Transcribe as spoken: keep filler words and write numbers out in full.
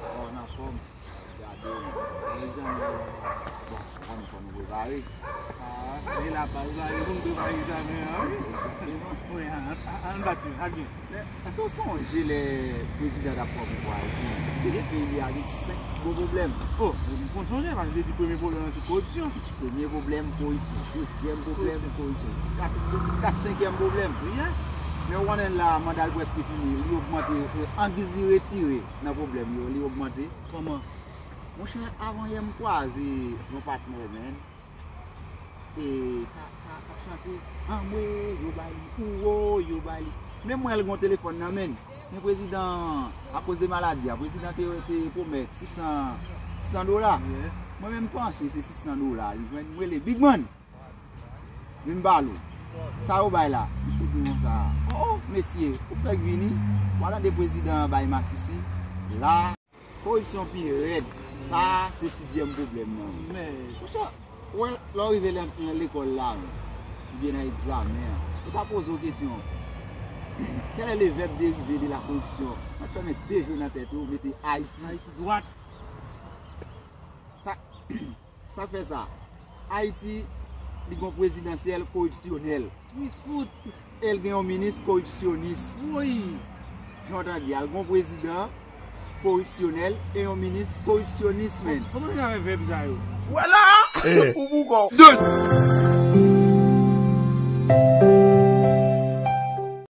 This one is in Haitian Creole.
Wi, anfòm. Gade, egzamen, bon, ou konnen fò nou prepare. Ah, e la baz la, e pou nou prepare egzamen an, wi. Egzakteman. Wi, an, an, an bati, al byen. Men, èske w sonje lè prezidan t ap pran pouvwa a, li di, li di peyi a gen senk gwo pwoblèm? Oh, m konn sonje, paske li te di premye pwoblèm nan se koripsyon. Premye pwoblèm, koripsyon. Dezyèm pwoblèm, koripsyon. Jiska, jiska senkyèm pwoblèm. Yes. Men ou konnen la, manda l prèske fini, li ogmante, eh, angiz li retire nan pwoblèm yo, li ogmante. Kòman? Monchè, avan yè m kwaze yon patnè, man. E, ka, ka, ka chante, anmwe, yo ba li, ouwo, yo ba li. Men mwen, l gen yon telefòn nan men l. Men prezidan, akoz de maladi a, prezidan te, te pwomèt sis san, sis san dola. Mwen menm panse se sis san dola li jwenn, m rele Big Man. Vin ba l ou. Sa yo bay la, m sou di konsa. Oh, oh, mesye, ou fèk vini. W a tande prezidan bay masisi. La, koripsyon pi rèd. Sa, se sizyèm pwoblèm nan. Men, monchè, wè, lè w rive nan, nan lekòl la, oubyen nan egzamen an, yo ta poze w kesyon. Quel est le verbe dérivé de la corruption? Mwen fèmen de je nan tèt ou, mete Ayiti. Ayiti dwat. Sa, sa k fè sa? Ayiti, li gon prezidansyèl koripsyonèl. Wi, fout. E l gen yon minis koripsyonis. Wi. Jan w tande a, l gon prezidan koripsyonèl e yon minis koripsyonis, men. Kòman nou avè vèb sa yo? Wè la! Ou boukò.